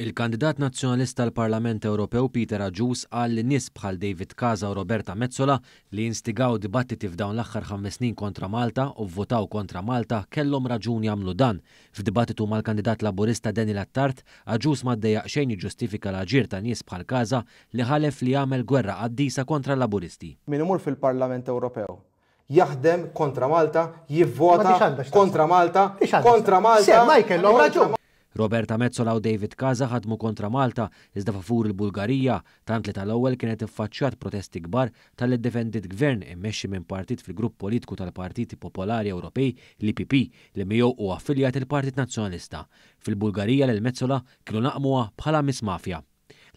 Il-kandidat Nazzjonalista għall-Parlament Ewropew Peter Agius qal li nies bħal David Casa u Roberta Metsola li instigaw dibattiti f'dawn l-aħħar ħames snin kontra Malta u vvotaw kontra Malta kellhom raġun jagħmlu dan. F'dibattitu mal-kandidat Laburista Daniel Attard, Agius ma ddejjaq xejn jiġġustifika l-aġir ta' nies bħal Casa li ħalef li jagħmel gwerra qaddisa kontra l-Laburisti. Min imur fil-Parlament Ewropew jaħdem kontra Malta, jivvota kontra Malta, kontra Malta. Semmai kellhom raġun. Roberta Metsola u David Casa ħadmu kontra Malta iżda favur il-Bulgarija, tant li tal-ewwel kienet iffaċċjat protesti kbar talli ddefendiet gvern immexxi minn partit fil-grupp politiku tal-Partiti Popolari Ewropej, l-EPP, li miegħu hu affiljat il-Partit Nazzjonalista. Fil-Bulgarija lil Metsola kienu laqqmuha bħala Miss Mafia.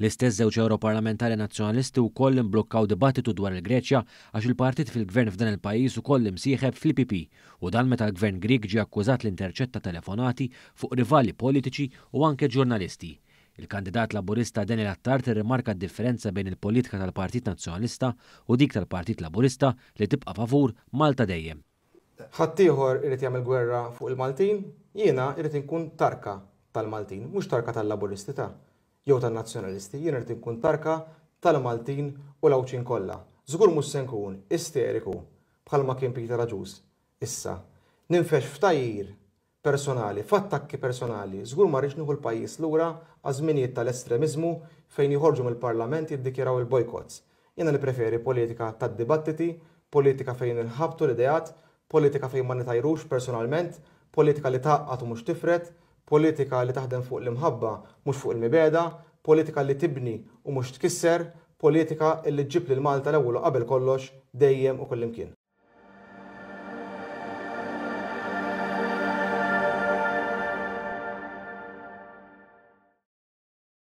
L-istess żewġ Ewroparlamentari Nazzjonalisti wkoll imblukkaw dibattitu dwar il-Greċja għax il-partit fil-Gvern f'dan il-pajjiż ukoll imsieħeb fl-EPP u dan meta l-Gvern Grieg ġie akkużat li interċetta telefonati fuq rivali politiċi u anke ġurnalisti. Il-kandidat Laburista Daniel Attard irrimarka d-differenza bejn il-politika tal-Partit Nazzjonalista u dik tal-Partit Laburista li tibqa' favur Malta dejjem. Ħaddieħor irid jagħmel gwerra fuq il-Maltin, jiena irrid inkun tarka tal-Maltin, mhux tarka tal-Laburisti ta' jew tan-Nazzjonalisti, jien irrid inkun tarka tal-Maltin u l-Għawdxin kollha. Żgur mhux se nkun isteriku bħalma kien Peter Agius issa. Ninfex f'tgħajjir personali, f'attakki personali, żgur ma rridx nieħu l-pajjiż lura għaż-żminijiet tal-estremiżmu fejn joħorġu mill-Parlament jiddikjaraw il-boycotts. Jiena nippreferi politika tad-dibattiti, politika fejn inħabbtu l-ideat, politika fejn ma nitgħajrux personalment, politika li tgħaqqad u mhux tifred, politika li taħdem fuq l-imħabba mhux fuq il-mibegħda, politika li tibni u mhux tkisser, politika illi ġġib lil Malta l-ewwel u qabel kollox dejjem u kullimkien.